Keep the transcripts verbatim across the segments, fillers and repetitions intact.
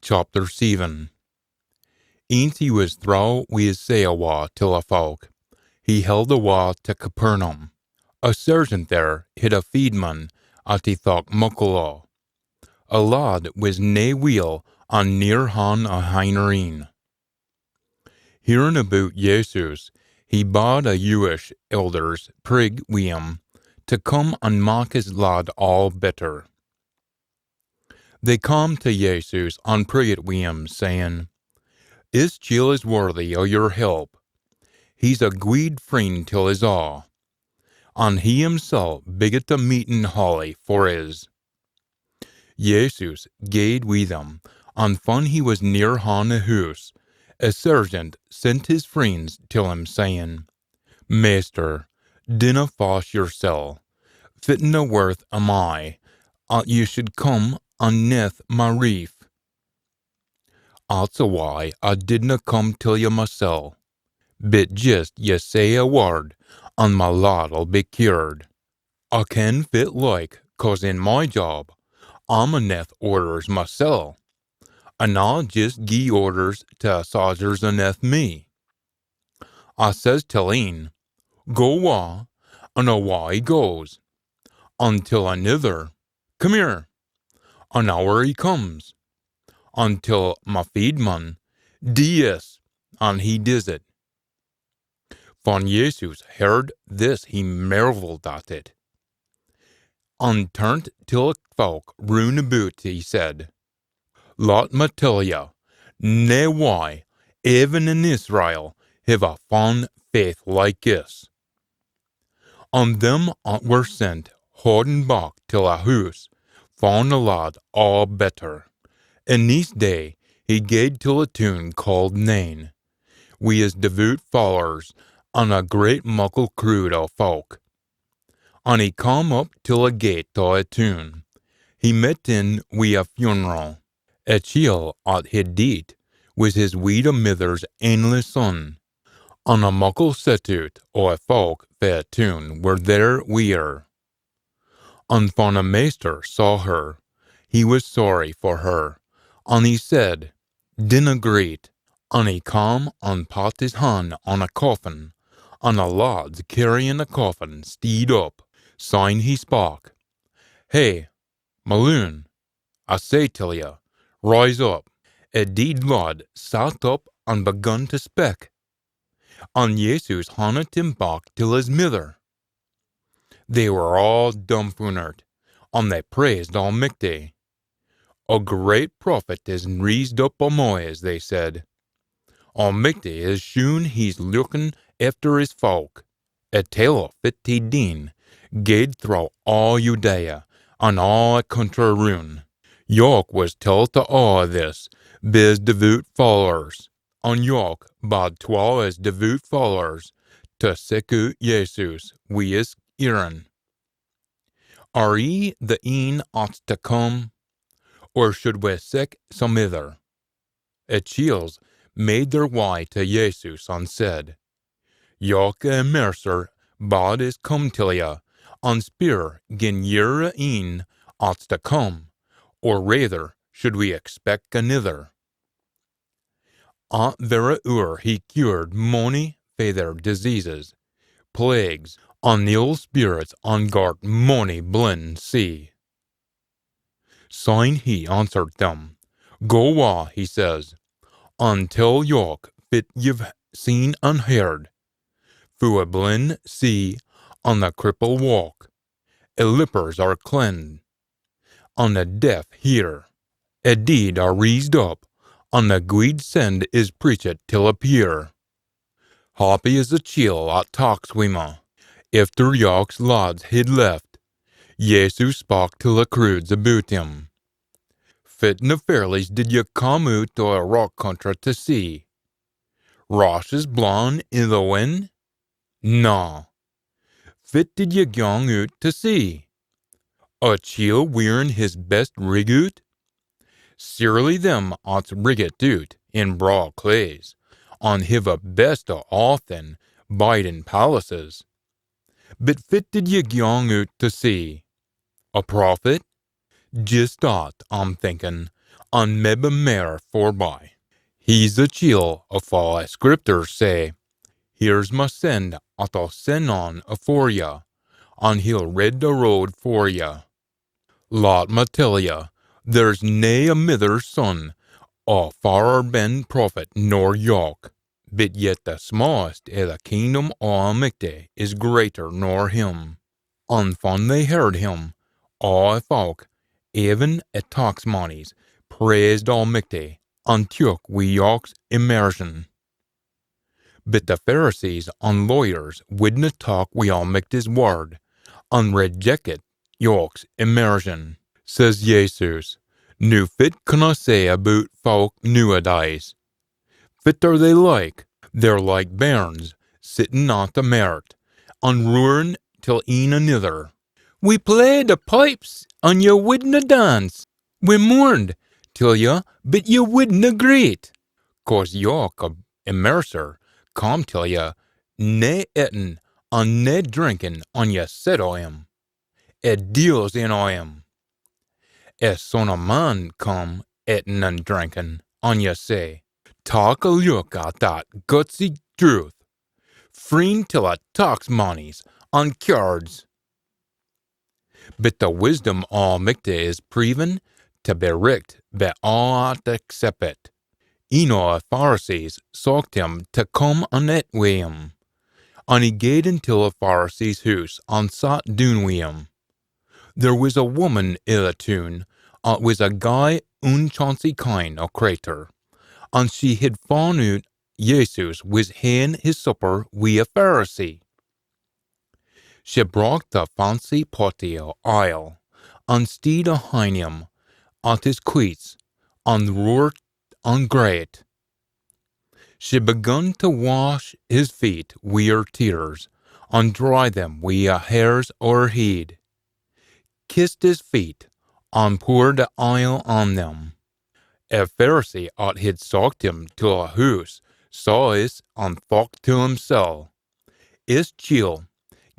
Chapter seven. Eence he wis throwe wi his say awa till a fowk, he held awa tae Capernaum. A sergeant there hid a feedman at he thocht muckle o. A lad wis nae weel an near han a hinner een. Hearin aboot Jesus, he bad a Jewish elders prig wi him tae come an mak his lad aa better. They come tae Jesus an priggit wi him, sayin, "Is chiel is worthy o your help. He's a gweed freen till his aa, an he himsel biggit a meetin holly for his." Jesus gaed wi them, an fan he wis near han a hoose, a sergeant sent his freens till him, sayin, "Maister, dinna fash yoursel. Fitna worth am I, at you should come aneth ma reef? At's a why I didna come till you masel. Bit jist you say a word, an ma lad'll be cured. I ken fit like, cause in my job, I'm aneth orders masel, an I'll jist gie orders tae a sodgers aneth me. I says till een, 'Go wa,' an awa he goes, an till anither, 'Come here,' an ower he comes, an till ma feedman, 'Dee this,' an he dis it." Fan Jesus heard this, he marvelled at it, an turnt till a fowk roon aboot, he said, "Lat me tell ye, nae wye, even in Israel, hiv I fun faith like this." An them at were sent, haudin back till a hoose, fun a lad aa better. An neist day he gaed till a toon caaed Nain, wi his devoot followers, an a great muckle crood o fowk. An he cam up till a gate o a toon. He met in wi a funeral. A chiel at hid deet wis his weeda mither's ainly son, an a muckle set oot o a fowk fae a toon were there wi her. An fan a maister saw her, he wis sorry for her, an he said, "Dinna greet." An he cam an pat his han on a coffin, an a lads carryin a coffin steed up. Syne he spak, "Hey, ma loon, I say till ye, rise up." A deid lad sat up an begun tae spik, an Jesus hannit him back till his mither. They were aa dumfoonert, an they praised Almichty. "A great prophet is reesed up amo us," they said. "Almichty his shown he's lookin efter his fowk." A tale o fit he'd deen gaed throwe aa Judea an aa a country roon. Jock wis telt o aa this bi his devoot followers, an Jock bad twa o his devoot followers tae seek oot Jesus wi his hearin. "Are ye the een at's tae come, or should we seek some ither?" A chiels made their wye tae Jesus an said, "Jock a Immerser bad us come till ye, an speir gin ye're a een at's tae come, or raither should we expec anither." At verra oor he cured mony fae their diseases, plagues, an ill spirits, an gart mony blin see. Syne he answered them, "Go wa," he says, "an tell Jock fit ye've seen an heard. Foo a blin see, an a cripple walk, a lippers are cleansed, an a deaf hear, a deid are reesed up, an a gweed send is preached till a peer. Happy is a chiel at taks wi ma." Efter Jock's lads hid left, Jesus spak till a croods aboot him. "Fit na ferlies did ye come oot o a rock country tae see? Rashes blawin i the win? Na. Fit did ye gyang oot tae see? A chiel wearin his best rig oot? Surely them at's riggit oot in braw claes, an hiv a best o aathin, bide in palaces. Bit fit did ye gyang oot tae see? A prophet? Jist at, I'm thinkin, an mebbe mair forby. He's the chiel o fa a scripters say, "Here's my send at I'll send on afore ye, an he'll rid the road for ye." Lat me tell ye, there's nae a mither's son o far ben prophet nor Jock, but yet the smaaest i the kingdom o Almichty is greater nor him. An fan they heard him, aa a fowk, even a tax mannies, praised Almichty, an took wi Jock's immersion. But the Pharisees an lawyers widna tak wi Almichty's word, an rejected Jock's immersion. Says Jesus, "Noo fit can I say aboot fowk nooadays? Fit are they like? They're like bairns, sittin at the mairt, an roarin till een anither. We played the pipes, an ye widna dance. We mourned till ye, but ye widna greet." Cause Jock a immerser come till ye, nae ettin an nae drinkin, an ye said o him, "A deil's in o him." A Son o Man come ettin an drinkin, an ye say, "Tak a look at that gutsy drooth, freen till a tax mannies an cairds." But the wisdom o Almichty is preevin tae be richt by aa at accept it. Een o a Pharisees socht him tae come an et wi him, an he gaed intil a Pharisee's hoose an sat doon wi him. There wis a woman i the toon at wis a gey unchancy kind o cratur, an she hid fun oot Jesus wis haein his supper wi a Pharisee. She brocht a fancy pottie o ile, an steed ahin him at his queets, an roart an grat. She begun tae wash his feet wi her tears, an dry them wi a hairs o her heid, kissed his feet, an poored the ile on them. A Pharisee at hid socht him till a hoose saw is an thocht till himsel, "Is chiel,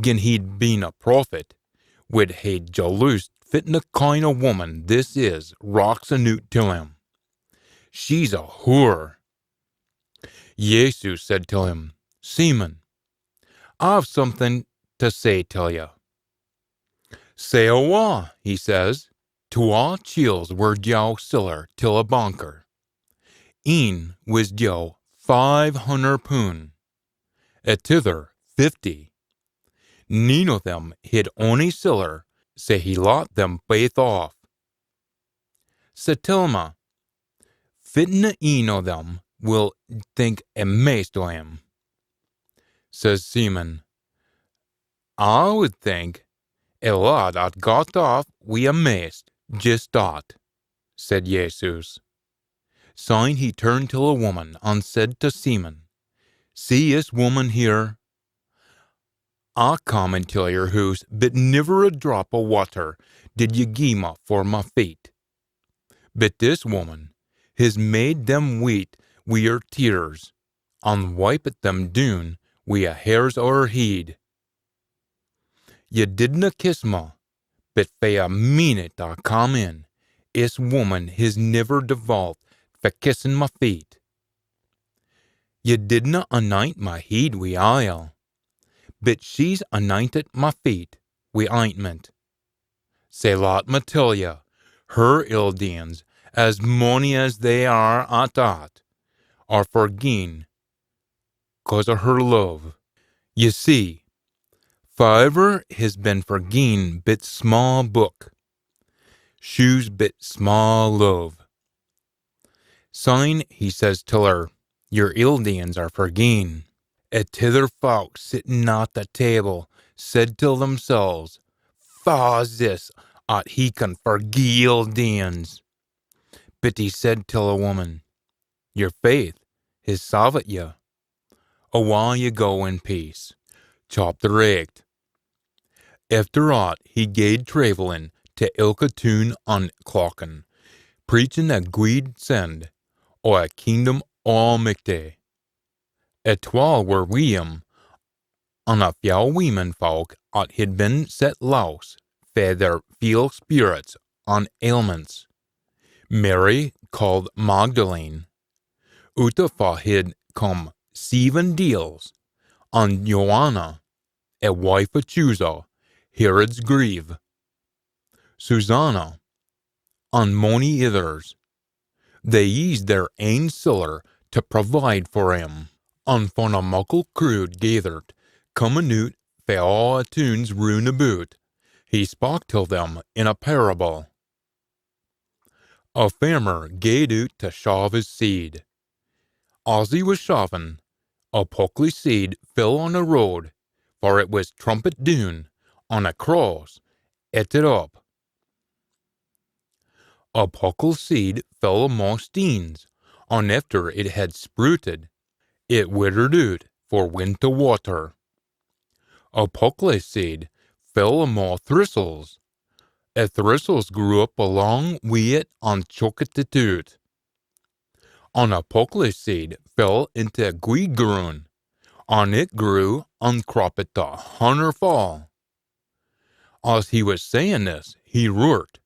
gin he'd been a prophet, wid hae jaloosed fitna kind o woman this is rocks anoot till him. She's a hoor." Jesus said till him, "Simon, I've something tae say till ye." "Say awa," he says. "Twa chiels were due siller till a banker. Een wis due five hunner poon, a tither fifty. Neen o them hid ony siller, sae he lat them baith off." Sae tell ma, fitna een o them will think a maist o him? Says Simon, "I wid think a lad at got off wi a maist jist that," said Jesus. Syne he turned till a woman an said tae Simon, "See is woman here? I cam intil your hoose, but niver a drop o watter did ye gie ma for ma feet. But this woman his made them weet wi her tears, an wipit them doon wi a hairs o her heid. Ye didna kiss ma, but fae a meenit I cam in, is woman his niver devault fae kissin ma feet. Ye didna anoint ma heid wi ile, but she's anointed ma feet wi ointment. Sae lat ma tell ye, her ill deeins, as mony as they are at that, are forgien cause o her love. Ye see, faiver his been forgien bit sma book, shews bit sma love." Syne he says till her, "Your ill deeins are forgien." A tither fowk sittin at the table said till themsels, "Fa's this at he can forgie ill deeins?" But he said till a woman, "Your faith his savit ye. Awa ye go in peace." Chapter eight. Efter aucht he gaed traivellin tae ilka toon an clachan, preachin a gweed send o a kingdom o Almichty. A twal were wi him, an a fyow weemen fowk at hid been set lowse fae their feel spirits an ailments. Mary called Magdalene, oot o fa hid come seven deils, an Joanna, e wife o Chusa, Herod's grieve, Susanna, an mony ithers. They eesed their ain siller tae provide for him, an fan a muckle crood gaithered, comin oot fae aa e toons roon aboot, he spak till them in a parable. A fairmer gaed oot tae shaav his seed. As he wis shaavin, a pucklie seed fell on e road, for it wis trumpit doon, an e crows ett it up. A puckle seed fell amo steens, an efter it had sprooted, it withered oot for wint o watter. A puckle seed fell amo thristles. E thristles grew up alang wi it an chokit it oot. An a puckle seed fell intae gweed groon, an it grew an croppit a hunner faul. As he wis sayin this, he roart,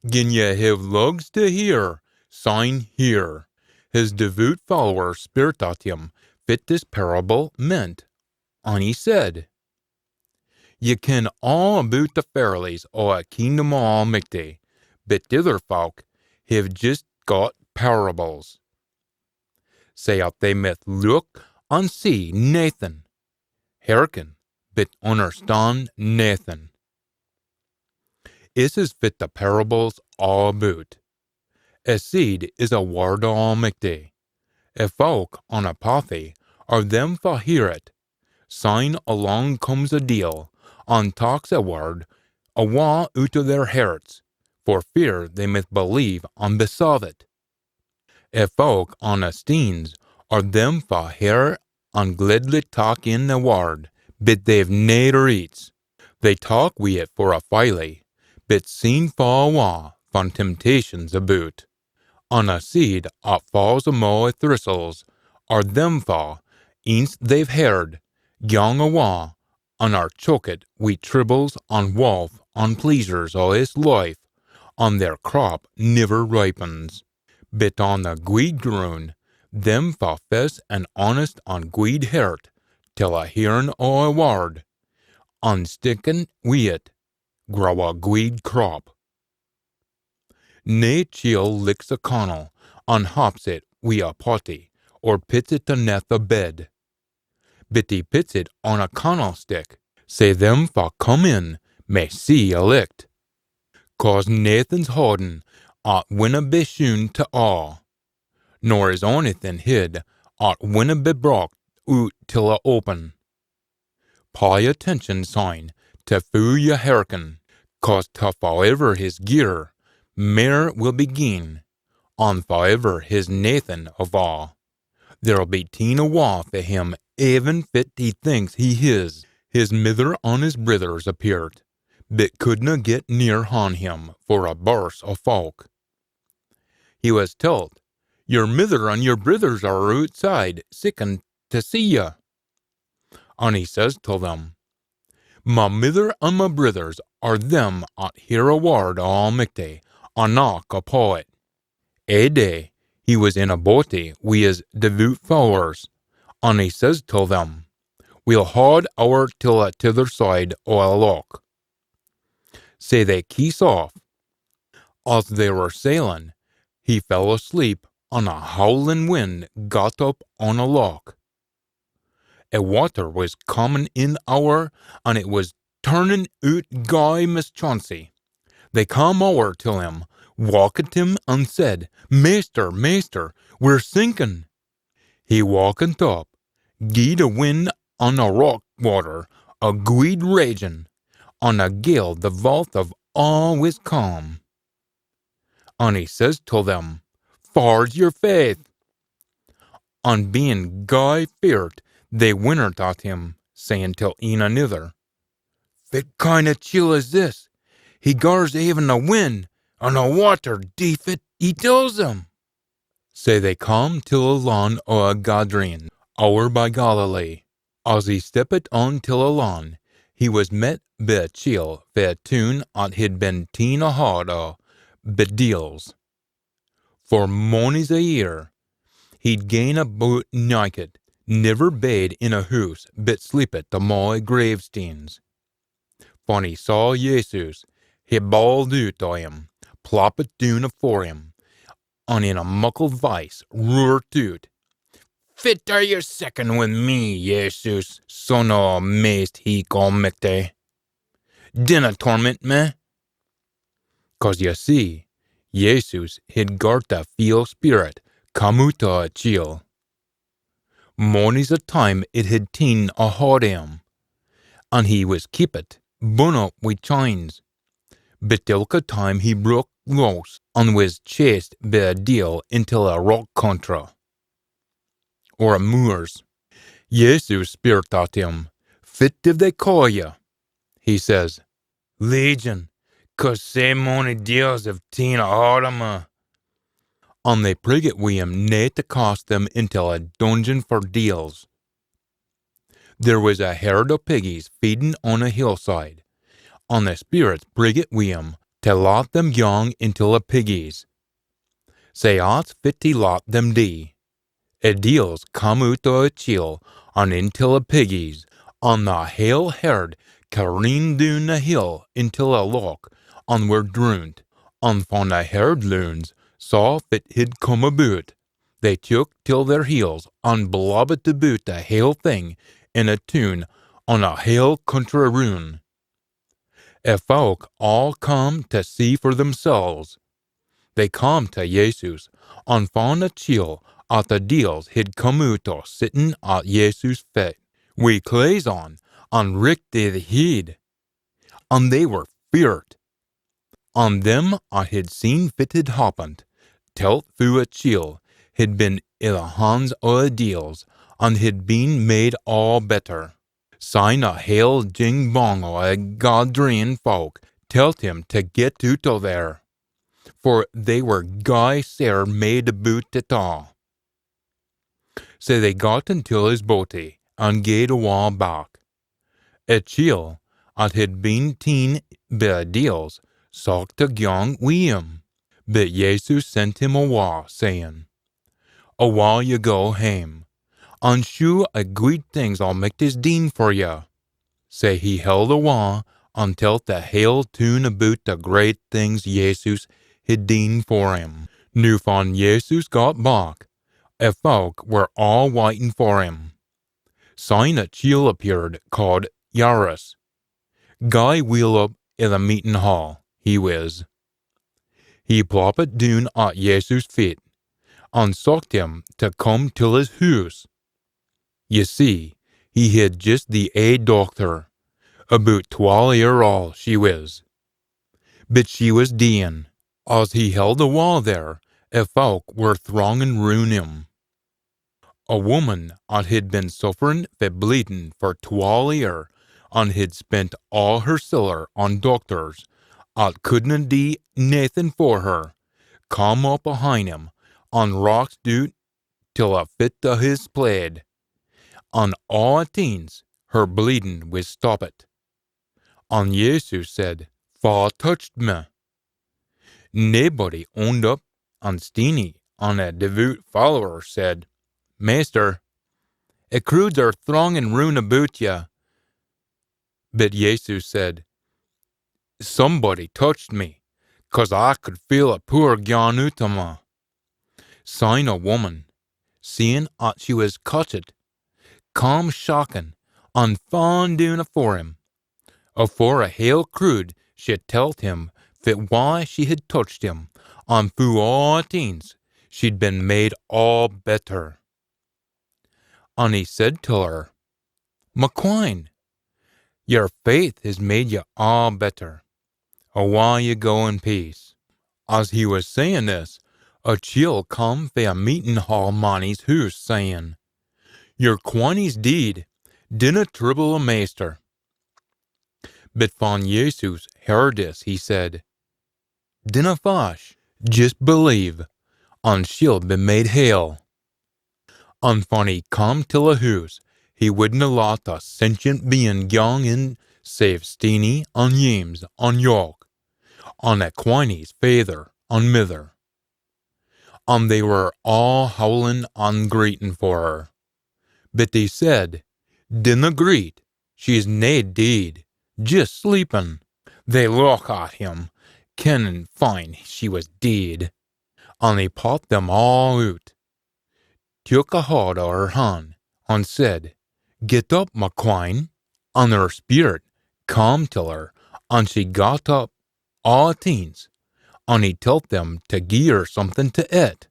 "Gin ye hiv lugs tae hear, syne hear." His devoot followers speirt at him fit this parable meant, an he said, "Ye ken aa aboot e ferlies o e kingdom o Almichty, bit ither fowk hiv jist got parables, sae at they mith look an see naethin, hearken, bit unnerstan naethin." Is is fit e parable's aa aboot. E seed is e wird o Almichty. E fowk on e pathie are them fa hear it. Syne alang comes e deil, an taks e wird awa oot o their herts, for fear they mith believe an be saved. E fowk on e steens are them fa hear an gledly tak in e wird, bit they've nae reets. They tak wi it for a filie, bit seen fa awa fan temptation's aboot. An e seed at faas amo e thristles are them fa, eence they've heard, gyang awa, an are chokit wi tribbles an walth an pleasures o iss life, an their crop niver ripens. Bit on e gweed groon, them fa fess an honest an gweed hert till e hearin o e wird, an stickin wi it, grow a gweed crop. Nae chiel lichts a cannle, an haps it wi a pottie, or pits it aneth a bed. Bit he pits it on a cannlestick, sae them fa come in may see a licht. Cause naething's hodden at winna be shoon tae aa, nor is onything hid at winna be brocht oot till a open. Pey attention syne tae foo ye hearken, cause tae faaever his gear, mair will be gien, an faaever his naething ava, there'll be teen awa fae him even fit he thinks he his. His mither an his brithers appeart, bit couldna get near han him for a birse o fowk. He wis telt, "Yer mither an yer brithers are ootside seekin tae see ye." An he says till them, "Ma mither an ma brithers are them at hear a wird o Almichty an ack upo it." Ae day he wis in a boatie wi his devoot followers, an he says till them, "We'll haud ower till a tither side o a loch." Sae they kees aff. As they were sailin, he fell asleep, an a howlin wind got up on a loch. A watter wis comin in ower, an it wis turnin oot gey mischancy. They cam ower till him, waukit him, an said, "Maister, maister, we're sinkin." He waukit up, gied a wind an a rock watter a gweed ragin, an a gale the valth o aa wis calm. An he says till them, "Far's yer faith?" An bein gey feart, they winnert at him, sayin till een anither, "Fit kind o chiel is this? He gars even a wind an a watter dee fit he tells him." Sae they cam till a lan o a Gadarene, ower by Galilee. As he steppit on till a lan, he wis met by a chiel fae a toon at hid been teen a haud o by deils. for mony's a year he'd gane aboot nakit, niver bade in a hoose, but sleepit amo a gravesteens. Fan he saw Jesus, he bawled oot o him, ploppit doon afore him, an in a muckle voice roart oot, "Fit are ye seekin wi me, Jesus, son o a maist heich almichty? Dinna torment me." Cause ye see, Jesus hid gart a feel speerit come oot o a chiel. Mony's a time it hid teen a haud o him, an he wis keepit, bun up wi chines. But ilka time he broke loose, an wis chased by a deil intil a rock contra, or a moors. Jesus speirt at him, "Fit div they caa ye?" He says, "Legion, cause sae mony deils hiv teen a haud o me." An they priggit wi him nae to cast them intil a dungeon for deils. There wis a herd o piggies feedin on a hillside, an the speirits priggit wi him to lat them gyang intil a piggies. Sae at's fit he lat them dee. A deils come oot o a chiel an intil a piggies, an the hale herd careened doon the hill intil a loch an were droont. An fan the herd loons saw fit hid come aboot, they took till their heels an blabbit aboot the hale thing in a toon an a hale contra roon. A folk aa come to see for themsels. They come to Jesus, an fan a chiel at the deils hid come oot o sittin at Jesus' fit, wi claes on, an richt i the heid, an they were feart. An them at hid seen fit hid happened, telt foo a chiel hid been i the hans o a deils, an hid been made aa better. Syne a hale jing bang o a gaddering folk telt him to get oot o there, for they were gey sair made aboot it aa. Sae they got intil his boatie, an gaed awa back. A chiel at hid been teen by a deils socht to gyang wi him, but Jesus sent him awa, sayin, "Awa ye go hame, an shew a gweed things Almichty's deen for ye." Sae he held awa, an telt the hale toon aboot the great things Jesus hid deen for him. Noo fan Jesus got back, a folk were aa waitin for him. Syne a chiel appeared caaed Jairus, gey weel up i the meetin hall, he wis. He ploppit doon at Jesus' feet, an socht him to come till his hoose. Ye see, he hid jist the ae dochter, aboot twal year aul she wis. But she wis deein. As he held awa there, a folk were throngin roon him. A woman at hid been sufferin fae bleedin for twal year, an hid spent aa her siller on doctors at couldna dee naething for her, cam up ahin him, an raxed oot till a fit o his plaid, an aa at eence her bleedin wis stoppit. An Jesus said, "Fa touched me?" Naebody owned up, an Steenie, an a devoot follower, said, "Maister, a croods are throngin roon aboot ye." But Jesus said, "Somebody touched me, cause I could feel a pooer gyan oot o me." Syne a woman, seein at she wis cotchet, cam shockin, an faan doon afore him. Afore a hale crood she telt him fit wye she hid touched him, an foo aa at eence she'd been made aa better. An he said till her, "Ma quine, yer faith his made ye aa better. Awa ye go in peace." As he wis sayin this, a chiel cam fae a meetin hall mannie's hoose, sayin, "Yer quinie's deid, dinna tribble a maister." But fan Jesus heard this, he said, "Dinna fash, jist believe, an she'll be made hale." An fan he cam till a hoose, he widna lat a sentient bein gyang in save Steenie an James an Jock, an a quinie's faither an mither. An they were aa howlin an greetin for her. But he said, "Dinna greet, she's nae deid, jist sleepin." They look at him, kennin fine she was deid, an he pat them aa oot, took a haud o her han, an said, "Get up, ma quine." An her spirit cam till her, an she got up aa teens, an he telt them tae gie her something tae ait,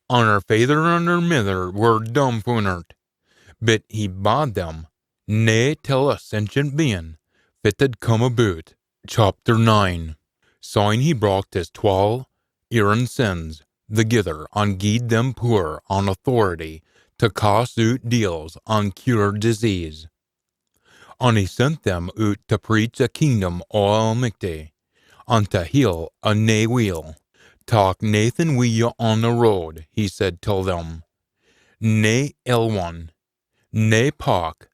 an her faither an her mither were dumfoonert, but he bad them nae tell a sentient bein fit had come aboot. Chapter nine. Syne he brocht his twal eerin sins thegither, an gied them pooer an authority tae cast oot deils an cure disease. An he sent them oot tae preach a kingdom o Almichty, an tae heal a nae weel. "Tak naething wi ye on the road," he said till them, "nae elwin, nae pack,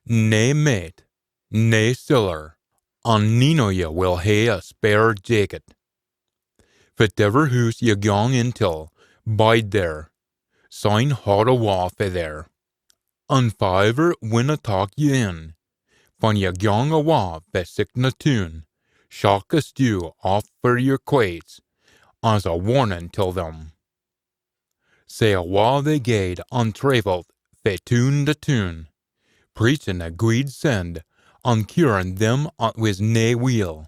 nae mait, nae siller, an neen o ye will hae a spare jacket. Fitever hoose ye gyang intil, bide there, syne haud awa fae there. An faaever winna tak ye in, fan ye gyang awa fae sic na toon, shak a stew aff for yer quaits, as a warnin till them." Sae awa they gaed an traivelt fae toon tae toon, preachin a gweed send an curin them at wis nae weel.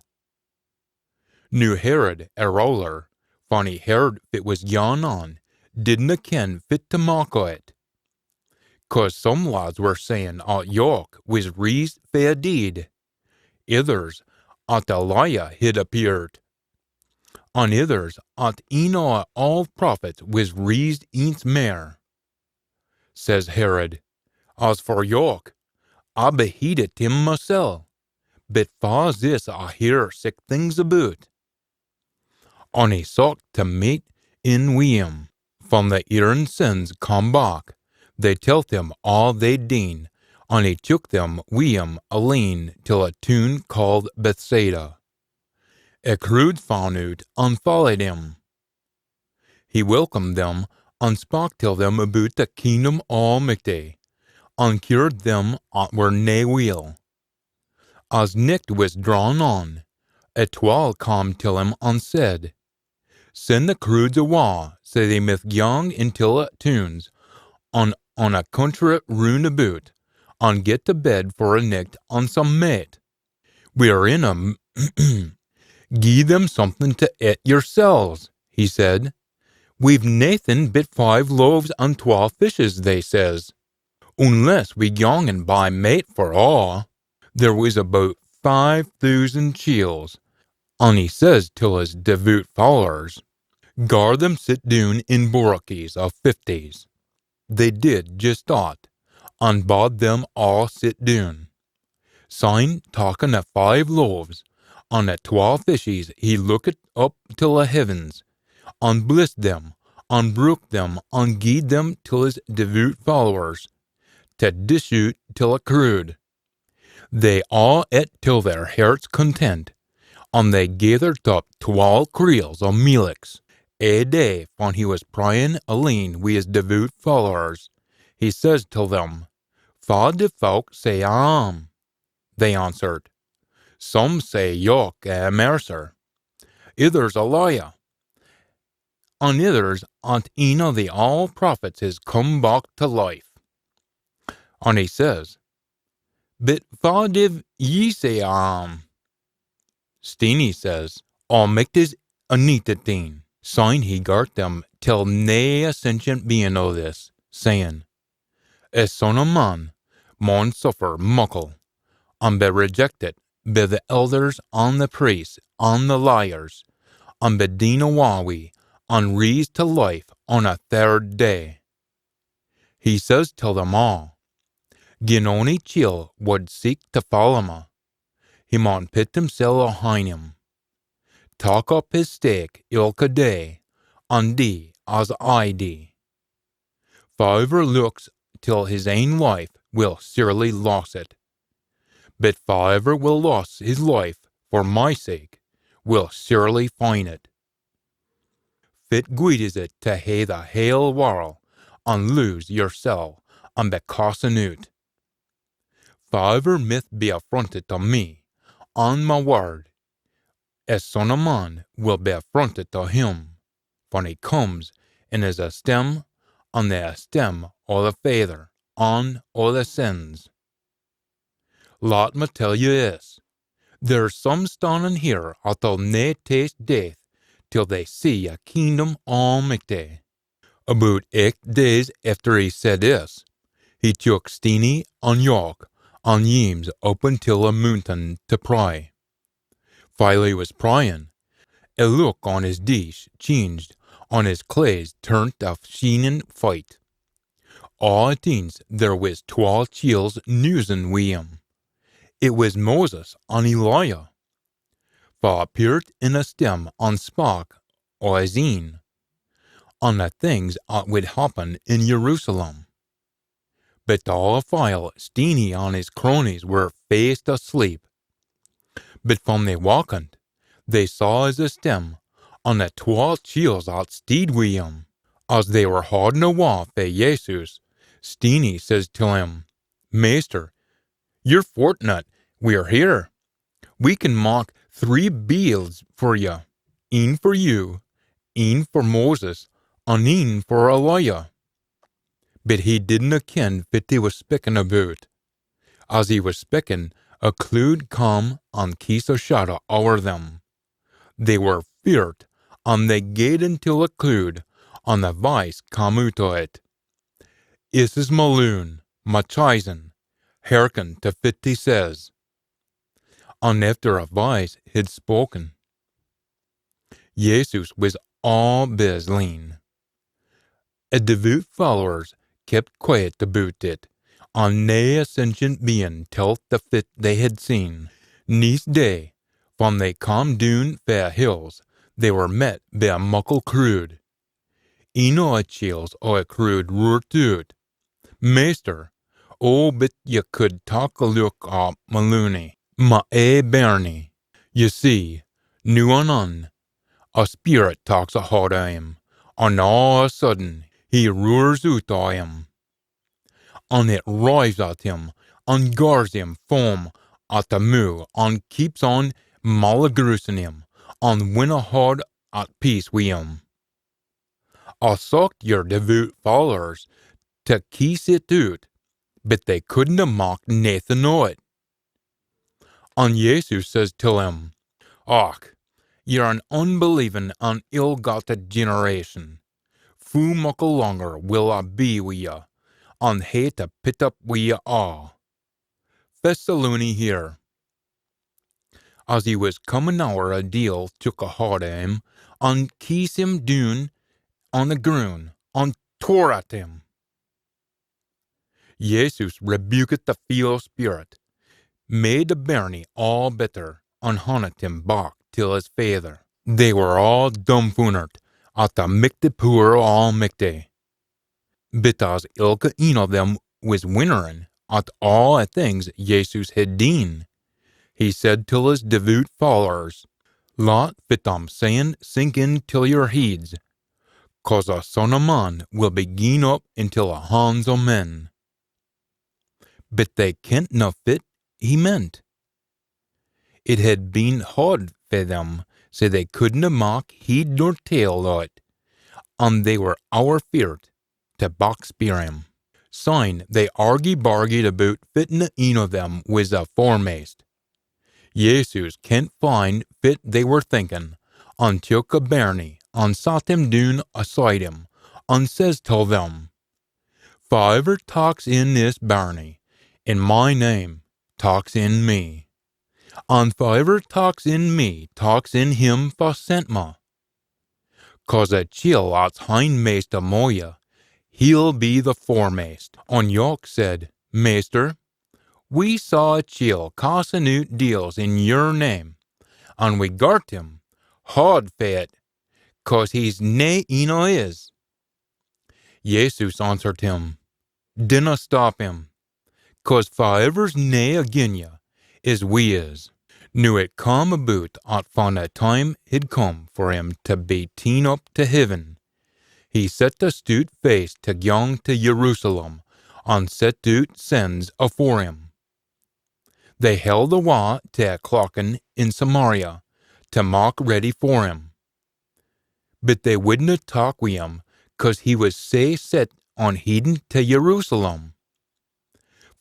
Noo Herod, a ruler, fan he heard fit wis gaun on, didna ken fit tae mak o it, cause some lads were sayin at Jock wis reesed fae a deid, ithers at Elijah hid appeared, an ithers at een o a auld prophets wis reesed eence mair. Says Herod, "As for Jock, I beheidit him masel, but fa's this I hear sic things aboot?" An he socht tae meet in wi him. Fan the eerin sins cam back, they telt him aa they'd deen, an he took them wi him aleen till a toon caaed Bethsaida. A crood fan oot an followed him. He welcomed them, an spak till them aboot the kingdom o Almichty, an cured them at were nae weel. As nicht wis drawn on, a twal cam till him an said, "Send the croods awa, sae they mith gyang intil a toons, an on a country roon aboot, an get a bed for a nicht an some mait. We're in them." "Gie them something tae ait yersels," he said. "We've naething but five loaves an twa fishes," they says, "unless we gyang an buy mait for aa." There wis aboot five thoosand chiels, an he says till his devoot followers, "Gar them sit doon in borochies o fifties." They did jist that, an bad them aa sit doon. Syne, takkin a five loaves, an a twa fishes, he lookit up till a heavens, an blessed them, an brook them, an gied them till his devoot followers, tae dish oot till a crood. They aa ait till their herts' content, an they gaithered up twal creels o mealies. Ae day, fan he wis prayin aleen wi his devoot followers, he says till them, "Fa do fowk say I am?" They answered, "Some say Jock a Immerser, ithers Elijah, an ithers at een o the auld prophets is come back tae life." An he says, "But fa div ye say I am?" Steenie says, "Almichty's Anintit Een." Syne he gart them tell nae a sentient bein o this, sayin, "A son o man maun suffer muckle, an be rejected by the elders an the priests an the lawyers, an be deen awa wi, an reesed tae life on a third day." He says till them aa, "Gin ony chiel wad seek tae follow me, he maun pit himsel ahin him, tak up his stake ilka day, an dee as I dee. Faaever looks till his ain life will surely loss it, but faaever will loss his life for my sake will surely fin it." fit gweed is it tae hae the hale warl, an lose yersel, an be cassen oot? Faaivver mith be affrontit tae me, an ma wird, e Son o Man will be affrontit tae him, fan he comes in his esteem, an the esteem o the Faither, an o the sins. Lat me tell ye this, there's some stannin here at'll nae taste death till they see e kingdom o Almichty. Aboot eicht days efter he said this, he took Steenie an Jock an Jeames up until e moontain tae pray. Fyle he wis prayin, e look on his dees changed, an his claes turnt a sheenin fite. Aa at eence there wis twa chiels newsin wi him. It wis Moses an Elijah, fa appeart in e stem an spak o his een, an e things at wid happen in Jerusalem. But aa e fyle Steenie an his cronies were fast asleep. But fan they wakened, they saw his esteem, an e twa chiels at steed wi him. As they were haudin awa fae Jesus, Steenie says till him, Maister, ye're fortunate we're here. We can mak three biels for ye, een for you, een for Moses, an een for Elijah. But he didna ken fit he wis speakin aboot. As he wis speakin, a clood cam an kees a shadda ower them. They were feart, an they gaed intil a clood, an a voice cam oot o it. Is is ma loon, ma chisen, hearken tae fit he says. An efter a voice hid spoken, Jesus wis aa biz leen. A devoot followers kept quaet aboot it, an nae a sentient bein telt the fit they had seen. Neist day, fan they cam doon fae a hills, they were met by a muckle crood. Een o a chiels o a crood roart oot, Maister, oh bit ye could tak a look at ma loonie, ma ae bairnie. Ye see, noo an on, a speerit taks a haud o him, an aa o a sudden he roars oot o him. An it rives at him, an gars him foam at the moo, an keeps on malagrusin him, an winna haud at peace wi him. A socht yer devoot followers tae kees it oot, but they couldna mak naething o it. An Jesus says till him, Och, ye're an unbelievin an ill-gotted generation. Foo muckle longer will I be wi ye, an hae tae pit up wi ye aa? Fess the loonie here. As he wis comin ower, a deil took a haud o him, an kees him doon on the grun, an tore at him. Jesus rebukit the feel speerit, made the bairnie aa better, an honnit him back till his faither. They were aa dumfoonert at the michty pooer o Almichty. But as ilka een o them wis winnerin at aa a things Jesus hid deen, he said till his devoot followers, Lat fit A'm sayin sink in till yer heids, cause a Son o Man will be gien up intil a hans o men. But they kentna fit he meant. It had been haud fae them, sae they couldna mak heid nor tail o't, an they were ower feart tae back speir him. Syne they argy-bargied aboot fitna een o them wis a foremaist. Jesus kent fine fit they were thinkin, an took a bairnie, an sat him doon aside him, an says till them, Faaivver taks in this bairnie, in my name, taks in me. An faaivver taks in me, taks in him fa sent ma. Cause a chiel at's hinmaist amo ye, he'll be the foremaist. An Jock said, Maister, we saw a chiel cassin oot deils in yer name, an we gart him haud fae it, cause he's nae een o is. Jesus answered him, Dinna stop him, cause faaivver's nae agin ye is wi is. Noo it cam aboot at fan the time hid come for him tae be teen up tae heaven, he set a stoot face tae gyang tae Jerusalem, an set oot sends afore him. They held awa tae a clachan in Samaria tae mak ready for him. But they wouldna tak wi him, cause he wis sae set on heidin tae Jerusalem.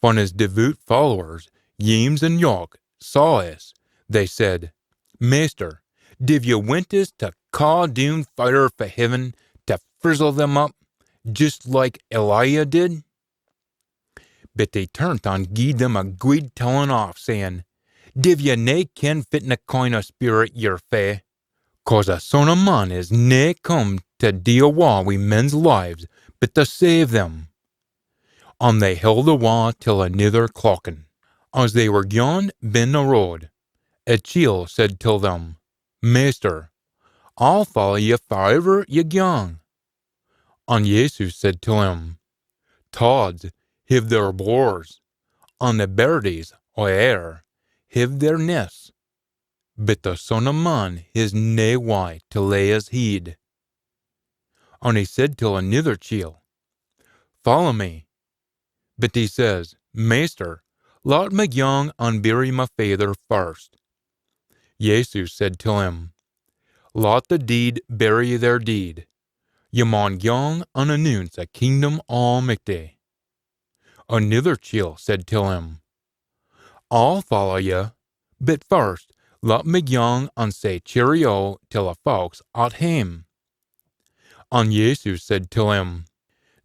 Fan his devoot followers, Jeems an Jock, saw is, they said, "Maister, div ye wint is tae caa doon fire fae heaven tae frizzle them up, jist like Elijah did?" But he turnt an gied them a gweed tellin aff, sayin, "Div ye nae ken fit na kind o spirit ye're fae? Cause a Son o Man is nae come tae dee awa wi men's lives, but tae save them." An they held awa till anither clachan. As they were gaun ben a road, a chiel said till them, "Maister, I'll follow ye fariver ye gaun." An Jesus said till him, "Tods hiv their bors, an the birdies o air hiv their nests, but the Son o Man his nae wye tae lay his heid." An he said till anither chiel, "Follow me." But he says, "Maister, lat me gaun an bury my faither first." Jesus said till him, "Lat the deid bury their deid. Ye maun gaun an annoonce a kingdom o Almichty." Anither chiel said till him, "I'll follow ye, but first lat me gaun an say cheerio till a fowks at hame." An Jesus said till him,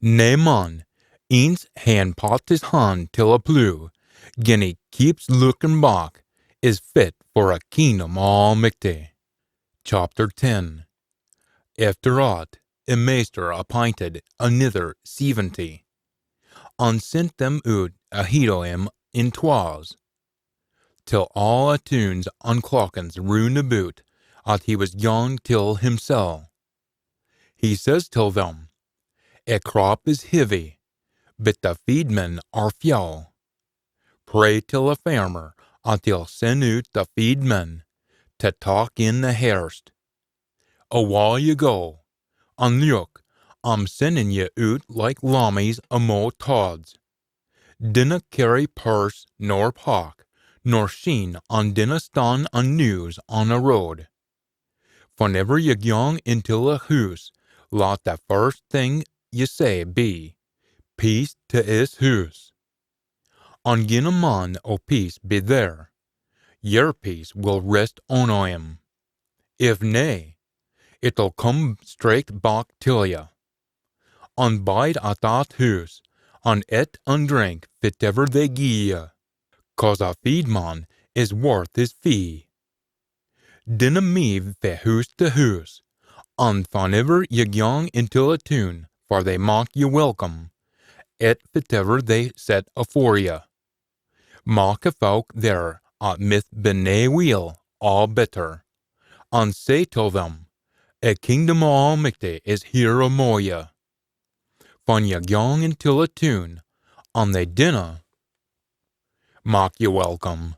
"Nae man, eence haein pat his han till a pleugh, gin he keeps lookin back, is fit for a kingdom o Almichty." Chapter ten. Efter at, a maister appinted anither seventy, an sent them oot aheid o him in twas, till aa a toons an clachans roon aboot at he wis gaun till himsel. He says till them, "A crop is heavy, but the feedmen are few. Pray till a fairmer at he'll send oot the feedmen tae tak in the hairst. Awa ye go, an look, I'm sendin ye oot like lammies amo tods. Dinna cairry purse nor pack, nor sheen, an dinna stan an noose on a road. Faniver ye gang intil a hoose, lat the first thing ye say be, 'Peace tae iss hoose.' An gin a man o peace be there, yer peace will rest on o him. If nae, it'll come straicht back till ye. An bide at that hoose, an ait an drink fitever they gie ye, 'cause a feedman is worth his fee. Dinna move fae hoose tae hoose, an faniver ye gang intil a toon, far they mak ye welcome, ait fitever they set afore ye. Mak a fowk there at mith be nae weel aa better, an say till them, 'A kingdom o Almichty is here amo ye.' Fan ye gang intil a toon, an they dinna mak ye welcome,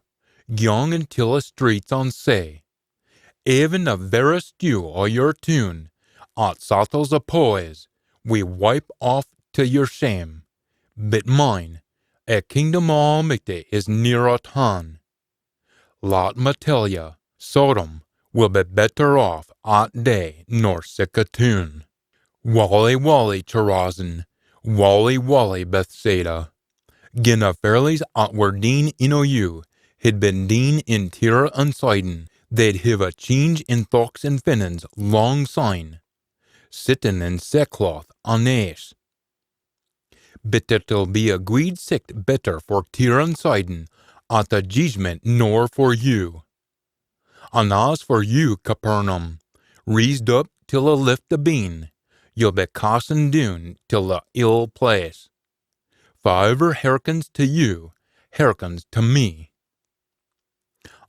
gang intil a streets an say, 'Even the verra stew o yer toon, at sattles a poys, we wipe aff tae yer shame. But mind, a kingdom o Almichty is near at han.' Lat me tell ye, Sodom will be better aff at day nor sic a toon. Wally, wally, Chorazin, wally, wally, Bethsaida. Gin a ferlies at were deen in o you hid been deen in Tyre an Sidon, they'd hiv a change in thochts an feelins lang syne, sittin in sackcloth an aise. But it'll be a gweed sicht better for Tyre an Sidon at the jeedgment nor for you. An as for you, Capernaum, reesed up till a lift abeen, ye'll be cassen doon till a ill place. Faiver hearkens tae you, hearkens tae me.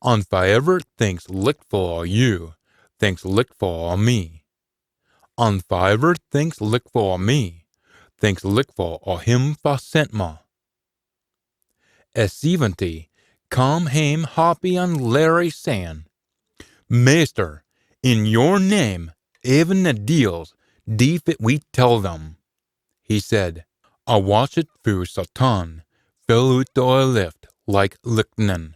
An faiver thinks lichtfu o you, thinks lichtfu o me. An faiver thinks lichtfu o me, thinks lichtfu o him fa sent me. A seventy come hame happy an leery, sayin, "Maister, in your name, even the deils dee fit we tell them." He said, "I watched foo Satan fell oot o a lift like lichtnin."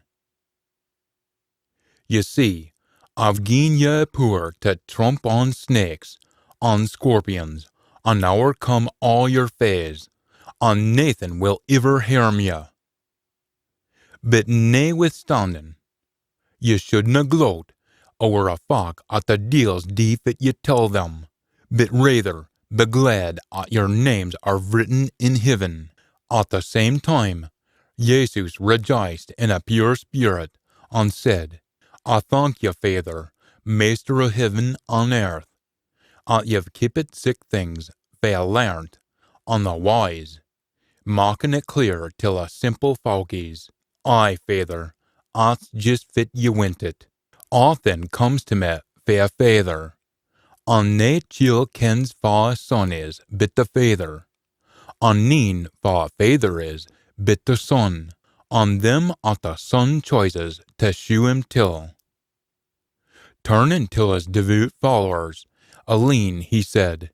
Ye see, I've gien ye pooer tae trump on snakes, on scorpions, an owercome aa your faes, an naething will iver hairm ye. But naethwithstandin, ye shouldna gloat ower a fac at the deils dee fit ye tell them, but raither be glad at your names are written in heaven. At the same time, Jesus rejoiced in a pure spirit, an said, "I thank ye, Faither, Maister o heaven an earth, at ye've keepit sic things fae a learnt an the wise, makkin it clear till a simple folkies. Aye, Faither, at's jist fit ye wintit. Aathin comes tae me fae a Faither, an nae chiel kens fa a Son is but the Faither, an neen fa a Faither is but the Son, an them at the Son choises tae shew him till." Turnin till his devoot followers, a leen, he said,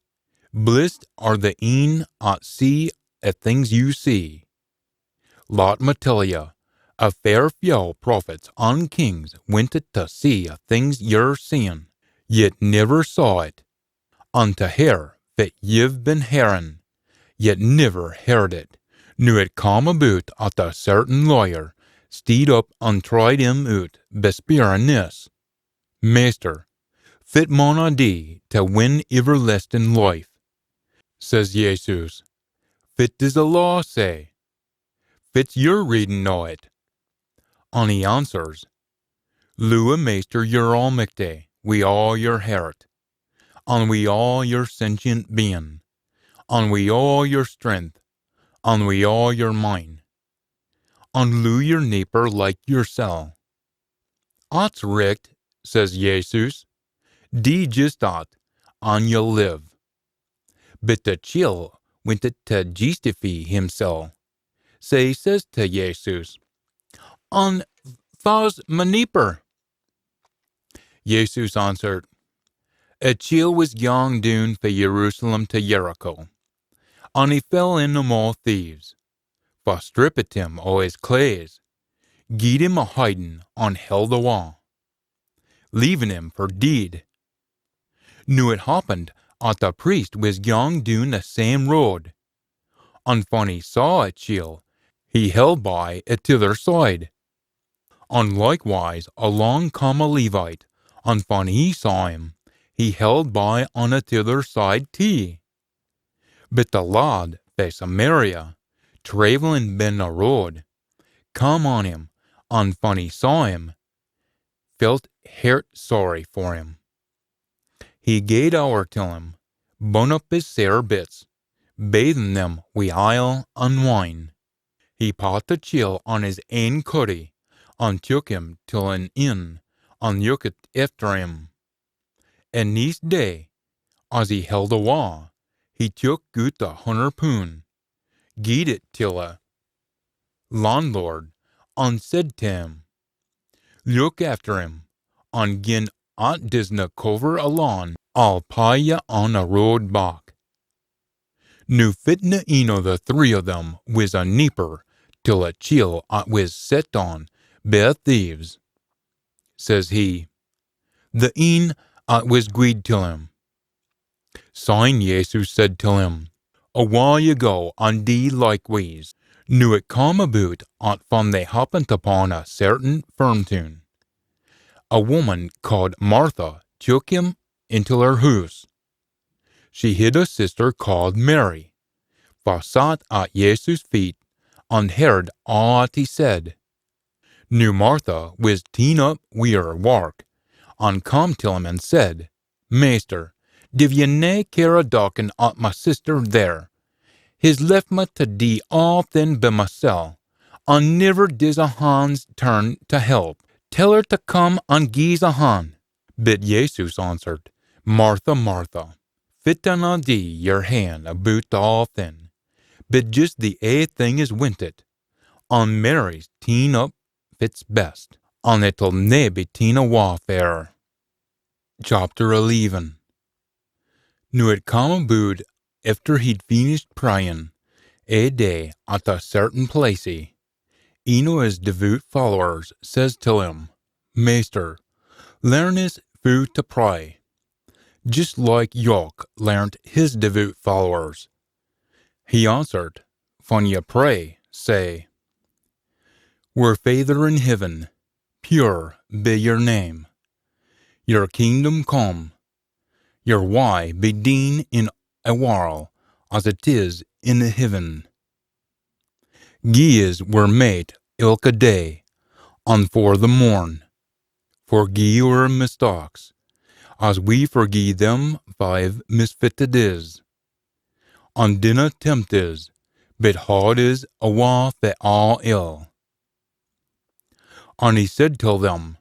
"Blissed are the een at see a things you see. Lat me tell ye, a fair few prophets an kings wintit tae see a things ye're seein, yet niver saw it, an tae hear fit ye've been hearin, yet niver heard it." Noo it cam aboot at a certain lawyer steed up an tried him oot by speirin this, "Maister, fit maun I dee tae win iverlastin life?" Says Jesus, "Fit dis a law say? Fit's your readin o it?" An he answers, "Loo a Maister your Almichty wi aa your hert, an wi aa your sentient bein, an wi aa your strength, an wi aa your mind, an loo your neeper like yoursel." "At's richt," says Jesus, "dee jist at, an ye'll live." But the chiel wintit tae justifee himsel, sae he says tae Jesus, "An fa's ma neeper?" Jesus answered, "A chiel wis gaun doon fae Jerusalem tae Jericho, an he fell in amo thieves, fa strippit him o his claes, gied him a hidin an held awa, leavin him for deid. Noo it happened at the priest wis gaun doon the same road, an fan he saw a chiel, he held by a tither side. An likewise alang cam a Levite, an fan he saw him, he held by on a tither side tee. But the lad fae Samaria, traivellin ben a road, cam on him, an fan he saw him, felt hert sorry for him. He gaed ower till him, bun up his sair bits, bathin them wi ile an wine. He pat the chiel on his ain cuddy, an took him till an inn, an lookit efter him. An neist day, as he held awa, he took oot a hunner poun, gied it till a landlord, an said tae him, "Look efter him, an gin at disna cover a lawn, I'll pey ye on a road back." Noo fitna een o the three o them wis a neeper till a chiel at wis set on by thieves. Says he, "The een at wis gweed till him." Syne Jesus said till him, "Awa ye go, an dee likewise." Noo it cam aboot at fan they happened upon a certain firm toon, a woman caaed Martha took him intil her hoose. She hid a sister caaed Mary, fa sat at Jesus' feet, an heard aa at he said. Noo Martha wis teen up wi her wark, an cam till him an said, "Maister, div ye nae care a docken at ma sister there? He's left me tae dee aathin by masel, an niver dis a han's turn tae help. Tell her tae come an gie's a han." But Jesus answered, "Martha, Martha, fit dinna dee yer han aboot aathin, but jist the ae thing is wintit, an Mary's teen up fit's best, an it'll nae be teen awa fae her. Chapter eleven. Noo it cam aboot efter he'd finished prayin ae day at a certain placie, een o his devoot followers says till him, "Maister, learn us foo to pray, jist like Jock learnt his devoot followers." He answered, "Fan ye pray, say, 'Wir Faither in Heaven, pure be your name. Your kingdom come. Your wye be deen in a warl as it is in the heaven. Gie us wir mait ilka day, an for the morn. Forgie oor mistaks, as we forgie them fa've misfitted is. An dinna tempt us, but haud us awa fae aa ill." An he said till them,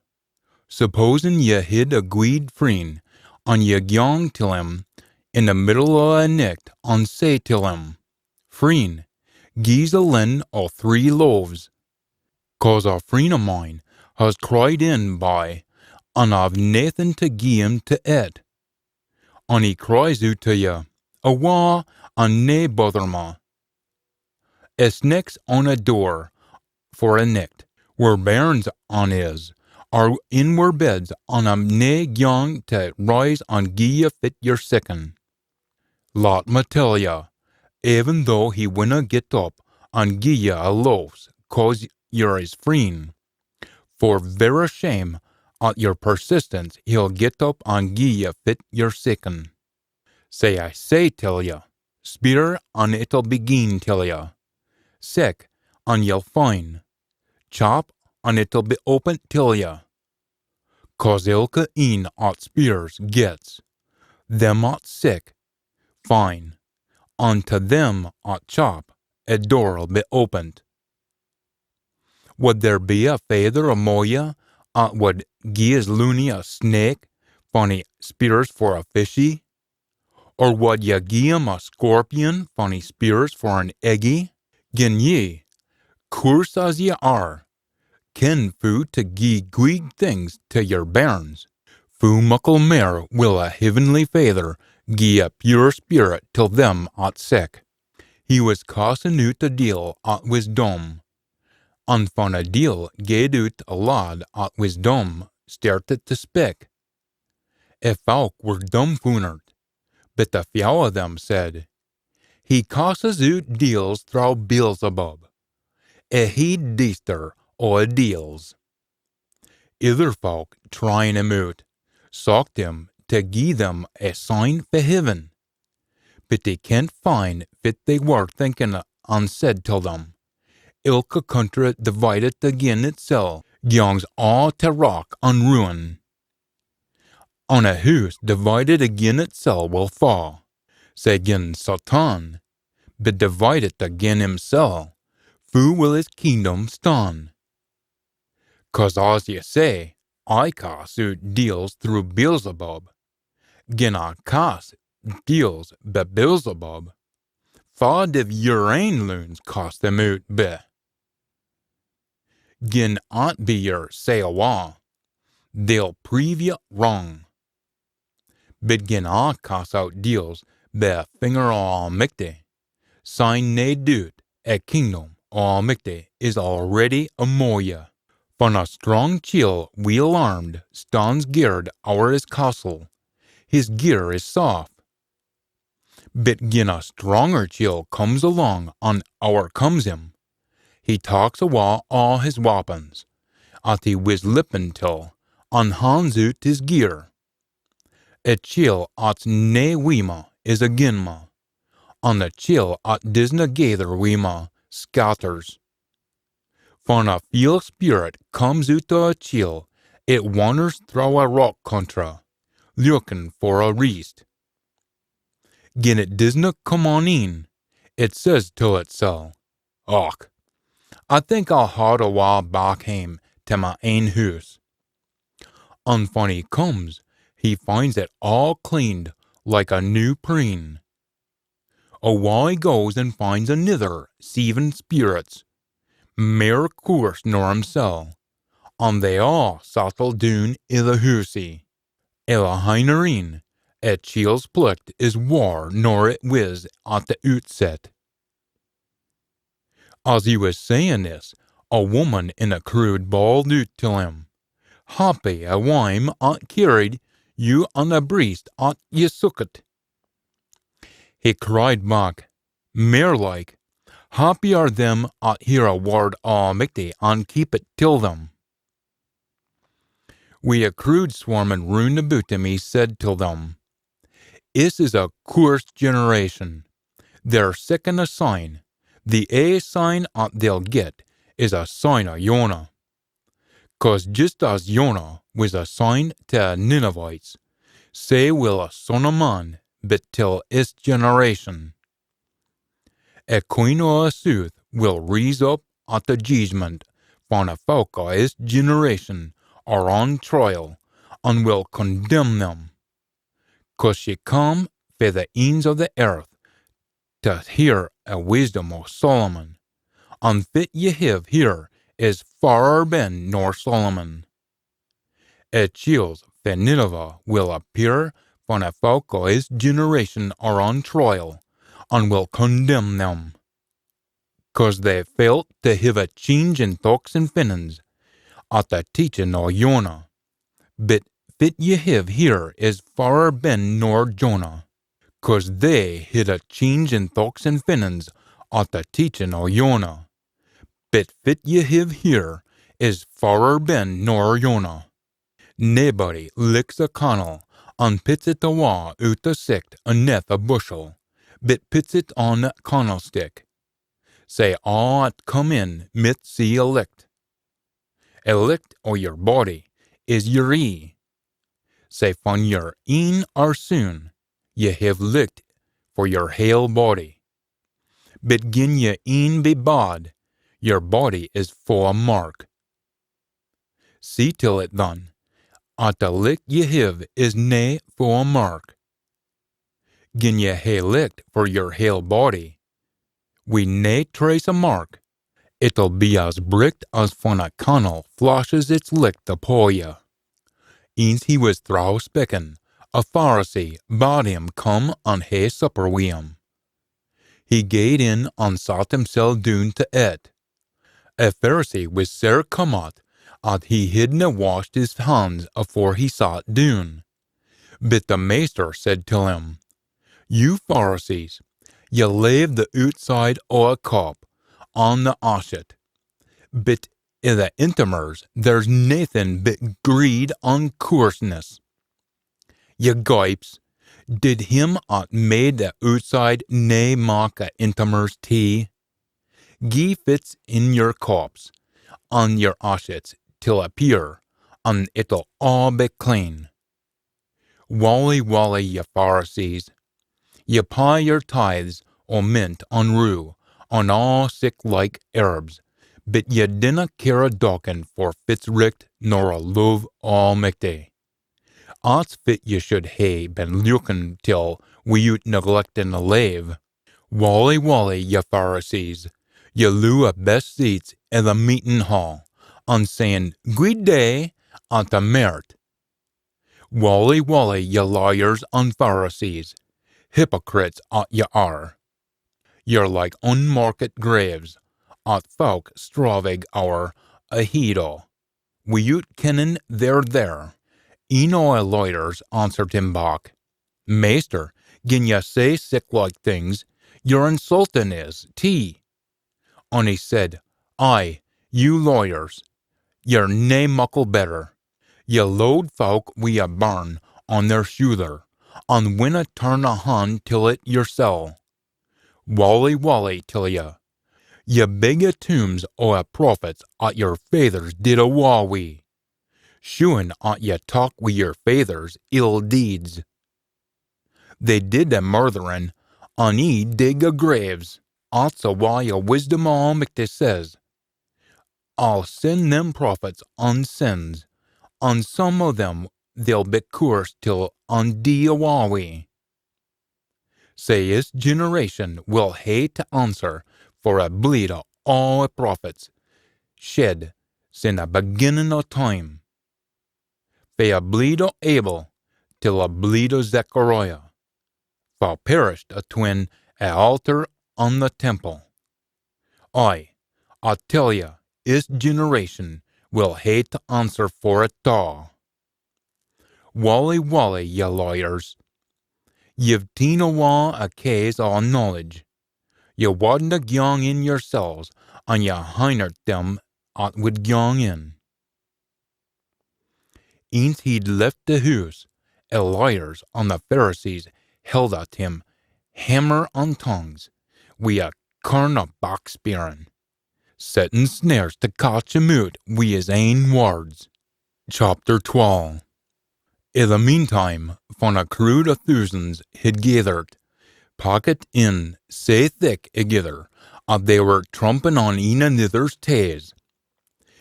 "Supposin ye hid a gweed freen, an ye gyang till him in the middle o a nicht, an say till him, 'Freen, gie's a len o three loaves, cause a freen o mine has cried in by, an I've naethin to gie him to ait.' An he cries oot to ye, 'Awa, an nae bother ma. A snake's on a door for a nicht, wir bairns an is are in wir beds, an I'm nae gyang to rise an gie ye fit ye're seekin.' Lat ma tell ye, even though he winna get up an gie ye a loaf cause ye're his freen, for verra shame at your persistence he'll get up an gie ye fit ye're seekin. Sae I say till ye, speir an it'll be gien till ye, seek an ye'll fin, chap an it'll be opened till ye. Cause ilka een at speirs gets, them at seek fin, an to them at chap a door'll be opened. Wad there be a faither amo ye at wad gie his loonie a snake fan he speirs for a fishy? Or wad ye gie him a scorpion fan he speirs for an eggie? Gin ye, coorse as ye are, ken foo to gie gweed things to your bairns, foo muckle mair will a heavenly Faither gie a pure spirit till them at seek." He wis cassin oot a deil at wis dumb, an fan a deil gaed oot a lad at wis dumb started to spik. A fowk were dumfoonert, but a fyow o them said, "He casses oot deils throwe Beelzebub, a heid deester o a deils." Ither fowk tryin him oot, socht him to gie them a sign fae heaven, but he kent fine fit they were thinkin, an said till them, "Ilka country divided agin itsel gyangs aa to wrack an ruin, an a hoose divided agin itsel will fa. Sae gin Satan be divided agin himsel, foo will his kingdom stan? Cause as ye say, I cast oot deils throwe Beelzebub. Gin I cast deils be Beelzebub, fa div your ain loons cast them oot be? Gin at be your say awa, they'll prove ye wrang. But gin I cast oot deils be a finger o Almichty, syne nae doot a kingdom o Almichty is already amo ye. Fan a strong chiel weel armed stans guard ower his castle, his gear is safe. But gin a stronger chiel comes alang an owercomes him, he taks awa aa his wappons at he wis lippin till, an hans oot his gear. A chiel at's nae wi ma is agin ma, an a chiel at disna gaither wi ma scatters. Fan a feel spirit comes oot o a chiel, it wanners throwe a rock contra, leukin for a reest. Gin it disna come on een, it says till itsel, 'Och, I think I'll haud awa back hame to ma ain hoose.' An fan he comes, he finds it aa cleaned like a new preen. Awa he goes an finds anither seven spirits, mair coorse nor himsel, an they aa sattle doon i the hoosie. I the hinnerein, a chiel's plicht is waur nor it wis at the ootset. As he wis sayin this, a wumman in a crood bawled oot till him, "Happy a whyme at cairried you an a breist at ye suckit." He cried back, mair like, "Happy are them at hear a word o Almichty an keep it till them." Wi a crood swarmin roon aboot him, he said till them, "Is is a coorse generation. They're seekin a sign. The ae sign at they'll get is a sign o Jonah. 'Cause jist as Jonah wis a sign to a Ninevites, sae will a Son o Man be till is generation. A queen o a sooth will rise up at the jeedgment fan a fowk o is generation are on trial, an will condemn them, 'cause she cam fae the eends o the earth to hear a wisdom o Solomon, an fit ye hiv here is farrer ben nor Solomon. A chiels fae Nineveh will appear fan a fowk o is generation are on trial, an will condemn them, 'cause they failt to hiv a cheenge in thochts an feelins at the teachin o Jonah. But fit ye hiv here is farrer ben nor Jonah, 'cause they hid a cheenge in thochts an feelins at the teachin o Jonah. But fit ye hiv here is farrer ben nor Jonah. Naebody lichts a cannel, an pits it awa oot o sicht aneth a bushel, but pits it on a cannelstick, sae aa at come in micht see a licht. A licht o yer body is yer ee. Sae fan yer een are soon, ye hiv licht for yer hale body. But gin yer een be bad, yer body is fu o mark. See till it, than, at the licht ye hiv is nae fu o mark. Gin ye hae licht for yer hale body, wi nae trace o mark, it'll be as bricht as fan a cannel flashes its licht upo ye." Eens he wis throwe spikkin, a Pharisee bad him come an hae supper wi him. He gaed in an sat himsel doon to eat. A Pharisee wis sair come at, at he hidna washed his hands afore he sat doon. But the Maister said till him, "You Pharisees, ye lave the ootside o a cup an the ashet, but i the intimmers there's naething but greed an coorseness. Ye gypes, did him at made the ootside nae mak a intimmers tee? Gie fit's in yer cups an yer ashets till a peer, an it'll aa be clean. Wally, wally, ye Pharisees! Ye pey yer tithes o mint an rue, an aa sic like herbs, but ye dinna care a docken for fit's richt nor a love o Almichty. At's fit ye should hae been leukin till wi'oot neglectin a lave. Wally, wally, ye Pharisees! Ye loo a best seats i the meetin hall, an sayin, 'Gweed day,' at the mairt. Wally, wally, ye lawyers an Pharisees, hypocrites at ye are! Ye're like unmarkit graves, at fowk stravaig ower a heid o, wi'oot kennin they're there." Een o a lawyers answered him back, "Maister, gin ye say siclike things, ye're insultin is tee." An he said, "Ay, you lawyers, ye're nae muckle better. Ye load fowk wi a burn on their shoother, an winna turn a hand till it yersel. Wally, wally till ye! Ye big a tombs o a prophets at yer faithers did awa wi, shewin at ye tak wi yer faithers ill deeds. They did a murtherin, an ye dig a graves. At's a wye a wisdom o Almichty says, 'I'll send them prophets an sins, an some o them they'll be coorse till an dee awa wi.' Sae is generation will hae to answer for a bleed o aa a prophets shed sin the beginnin o time, fae a bleed o Abel till a bleed o Zechariah, fa perished atween a altar an the temple. Ay, I tell ye, is generation will hae to answer for it aa. Wally, wally, ye lawyers. Ye've teen awa a case o knowledge. Ye wadna gyang in yersels, an ye hinnert them at wid gyang in. Eence he'd left the hoose, the lawyers an the Pharisees held at him, hammer an tongs, wi a corn o back-speirin, settin snares to catch him oot wi his ain words. Chapter twelve. I the meantime, fan a crood o thoosands hid gaithert, packit in sae thick agither, at they were trumpin on een anither's taes,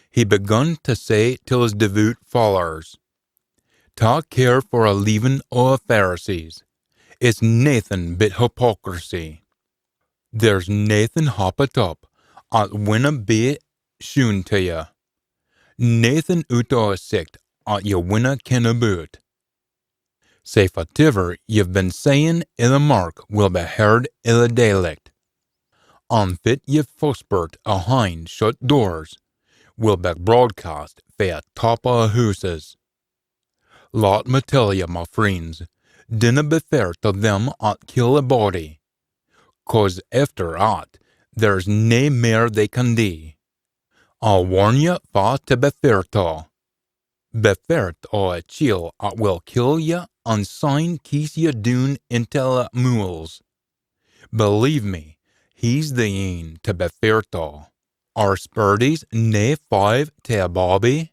he begun to say till his devoot followers, "Tak care for a leaven o a Pharisees. It's naething but hypocrisy. There's naething happit up at winna be shown to ye, naething oot o a sicht at ye winna ken aboot." Sae fativer ye've been sayin i the mirk will be heard i the daylicht, an fit ye've fuspert ahin shut doors will be broadcast fae a top o a hooses. Lat me tell ye, ma freens, dinna be fair to them at kill a body, cause efter at there's nae mair they can dee. I'll warn ye fa to be fair to. Be fair to a chiel at will kill ye an syne kees ye doon intil a mools. Believe me, he's the een to be fair to. Are spurdies nae five to a bawbee?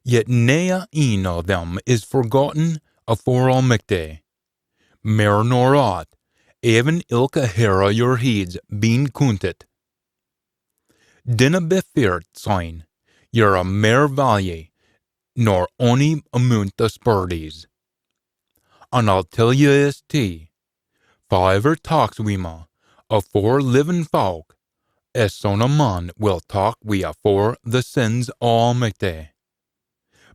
Yet nae a een o them is forgotten afore Almichty. Mair nor at, even ilka hair o your heid's been coontit. Dinna be feart, syne, ye're o mair value nor ony amount o spurdies. An I'll tell ye this tee, faever taks wi ma afore livin fowk, a Son o Man will tak wi afore the sins o Almichty.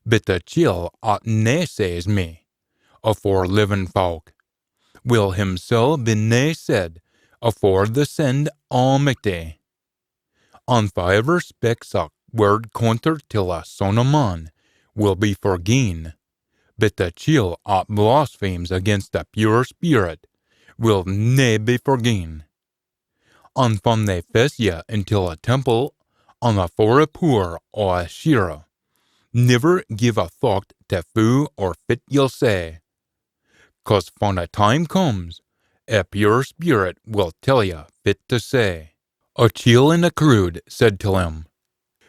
But the chiel at nae says me afore livin fowk, will himsel be nae said afore the sin o Almichty. An faever speks a word conter till a Son o Man will be forgien, but the chiel at blasphemes against the Pure Spirit will nae be forgien. An fan they fess ye intil a temple, an afore a poor or a shirra, niver gie a thocht to foo or fit ye'll say, cause fan a time comes, a Pure Spirit will tell ye fit to say. A chiel in a crood said till him,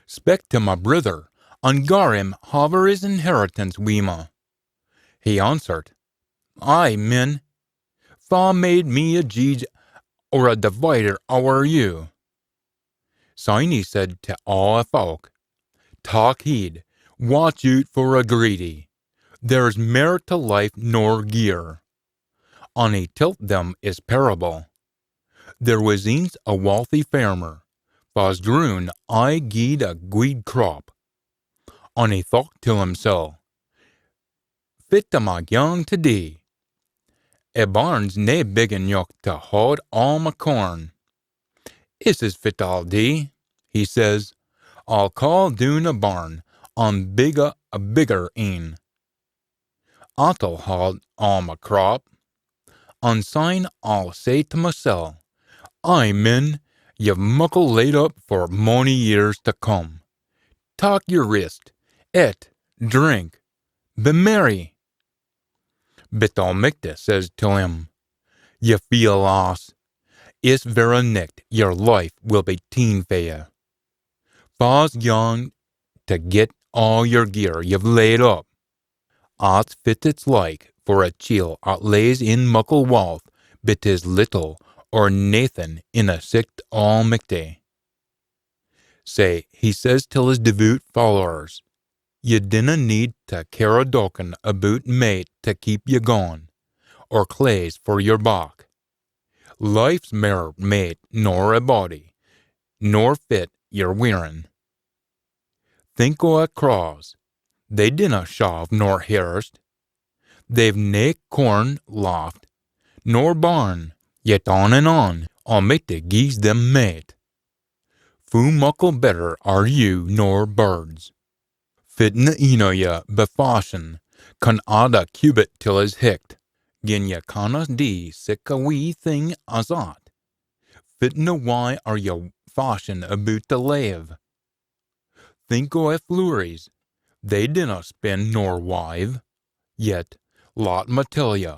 "Spek to ma brither, an gar him haver his inheritance wi ma." He answered, "Ay, min, fa made me a jeedge or a divider ower you?" Syne he said to aa a fowk, "Tak heed, watch oot for a greedy. There's mair to life nor gear." An he telt them his parable. There wis eence a walthy fairmer, fa's groon aye gied a gweed crop. An he thocht till himsel, "Fit am I gyang to dee? A barn's nae big eneuch to haud aa ma corn. This is fit I'll dee," he says, "I'll caa doon a barn, an big a, a bigger een. At'll haud aa ma crop. An syne I'll say to masel, 'Ay, min, ye've muckle laid up for mony years to come. Tak yer rist, et, drink, be merry.'" But Almichty says till him, "Ye feel ass, is verra nicht yer life will be teen fae ye. Fa's gaun to get aa yer gear ye've laid up?" At's fit it's like for a chiel at lays in muckle walth, but is little or naething in a sicht o Almichty. Sae he says till his devoot followers, "Ye dinna need to care a docken aboot mait to keep ye gaun, or claes for yer back. Life's mair mait nor a body, nor fit ye're wearin." Think o a craws. They dinna shaav nor hairst. They've nae corn laft, nor barn, yet on an on Almichty gies them maet. Foo muckle better are you nor birds. Fitna een o ye be fashin can add a cubit till his hicht, gin ye canna dee sic a wee thing as that. Fitna wye are ye fashin aboot the lave. Think o a flooeries, they dinna spin nor wive. Yet, lat ma tell ye,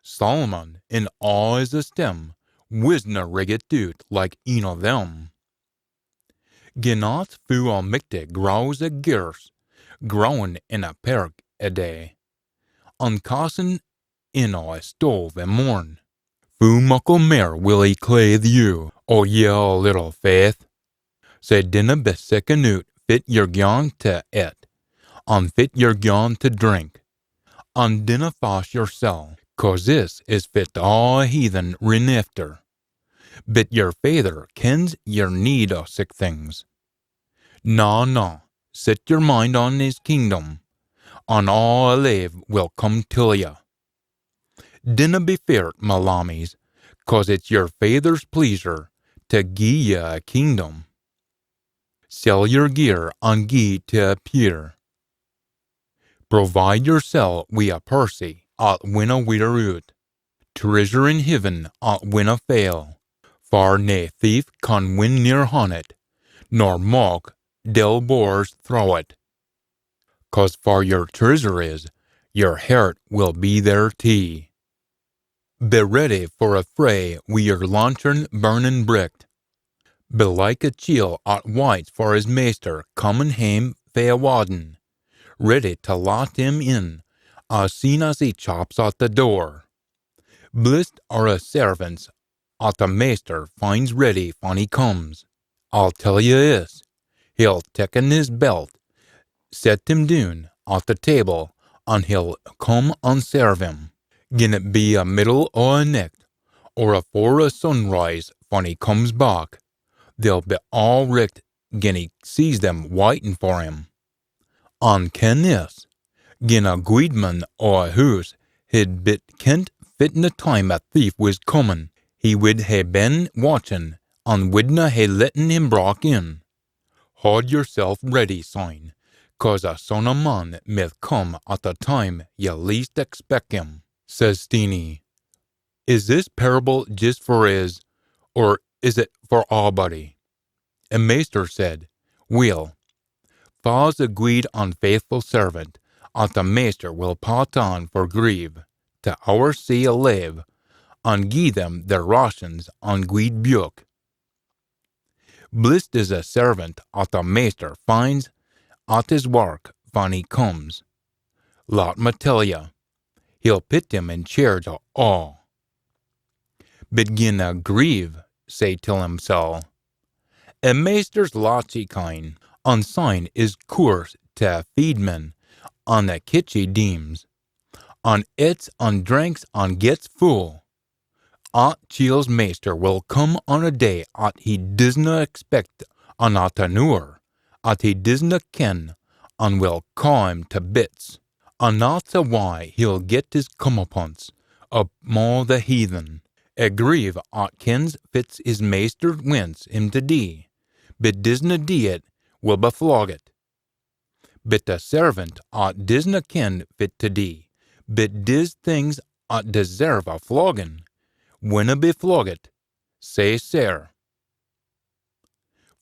Solomon in aa his esteem wisna riggit oot like een o them. Gin at's foo Almichty grows a girse, growin in a park a day, an cassin in o a stove a morn, foo muckle mair will he claithe you, o ye o little faith. Sae dinna be seekin oot fit ye're gaun tae ett, an fit ye're gaun tae drink, an dinna fash yersel, cause this is fit aa heathen rin efter. Bit yer Faither kens yer need o sic things. Na, na, set yer mind on his kingdom, an aa a lave will come till ye. Dinna be feart, ma lammies, cause it's yer Faither's pleasure tae gie ye a kingdom. Sell yer gear an gie tae a peer. Provide yersel wi a pursie at winna wear oot, treasure in heaven at winna fail, far nae thief can win near hon it, nor mock dull boors throwe it. Cause far yer treasure is, yer hert will be there tee. Be ready for a fray wi yer lantern burnin bricht. Be like a chiel at waits for his maister comin hame fae a waddin, ready tae lat him in as seen as he chaps at the door. Blissed are a servants at a maister finds ready fan he comes. I'll tell ye this, he'll ticken his belt, set him doon at the table, an he'll come an serve him. Gin it be a middle o a nicht, or afore a sunrise fan he comes back, they'll be aa richt gin he sees them waitin for him. An ken this, gin a guidman o a hoose hid bit kent fitna time a thief wis comin, he wid hae been watchin, an widna hae letten him brak in. Haud yersel ready, syne, cause a Son o Man mith come at a time ye least expect him. Says Steenie, "Is this parable jist for his, or is it for aabody?" A maister said, "Weel, fa's a gweed an faithful servant, at the maister will pat on for grieve, tae owersee a lave, an gie them their rations an gweed beuk. Blissed is a servant at the maister finds at his wark fan he comes. Lat me tell ye, he'll pit him in chairge o aa." Bit gin a grieve say till himsel, "A maister's latchy kine, an syne is coorse tae a feedman an a kitchy deems, an ets an drinks an gets full, at chiel's maister will come on a day at he disna expect an at an oor at he disna ken, an will caw him tae bits. An that's a why he'll get his comeuppance amo the heathen. A grieve at kens fit his maister wints him tae dee, bit disna dee it, will be floggit. Bit a servant at disna ken fit tae dee, bit dis things at deserve a floggin, winna be floggit sae sair.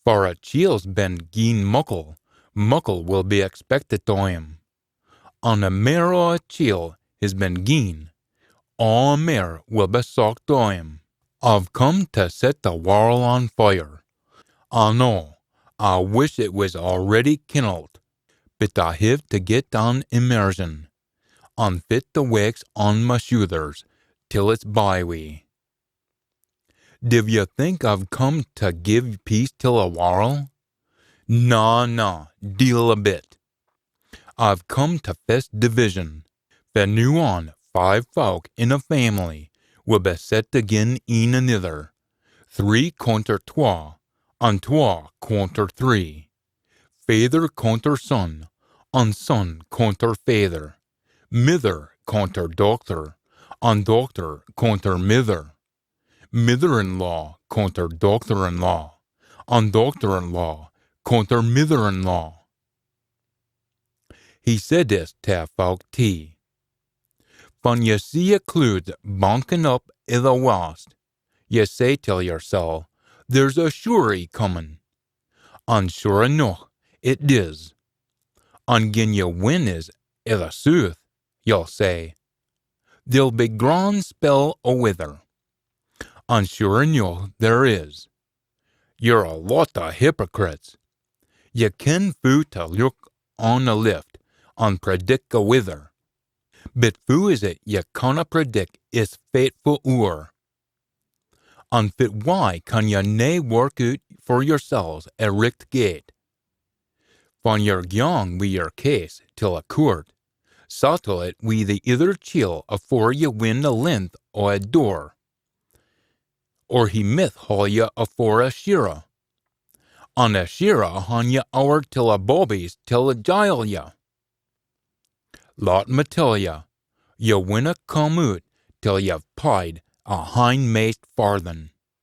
For a chiel's been gien muckle, muckle will be expected o him. An a mair o a chiel his been gien, aa mair will be socht o him. I've come tae set the warl on fire. I know, I wish it wis already kinnelt, bit I hiv tae get an immersion, an fit the wake's on ma shoothers till it's by wi. Div ye think I've come tae gie peace till a warl? Na, na, deil a bit. I've come tae fess division. Fae noo on, five fowk in a faimily will be set agin een anither, three conter twa, an twa conter three. Faither conter son, an son conter faither, mither conter dochter, an dochter conter mither, mither-in-law conter dochter-in-law, an dochter-in-law conter mither-in-law. He said this tae fowk tee. Fan ye see a clood bankin up i the wast, ye say till yersel, "There's a shoorie comin." An sure eneuch, it dis. An gin ye win is i the sooth, ye'll say, "There'll be gran spell o weather." An sure eneuch there is. Ye're a lot o hypocrites. Ye ken foo tae look on a lift an predict a weather. But foo is it ye canna predict is faitfu oor? An fit wye can ye nae work oot for yersels a richt gate? Fan ye're gyang wi yer case till a coort, sattle it wi the ither chiel afore ye win the length o a door, or he mith haul ye afore a shirra, an a shirra han ye ower till a bobbies till a jile ye. Lat me tell ye, ye winna come oot till ye've peyed a hindmaist farthen.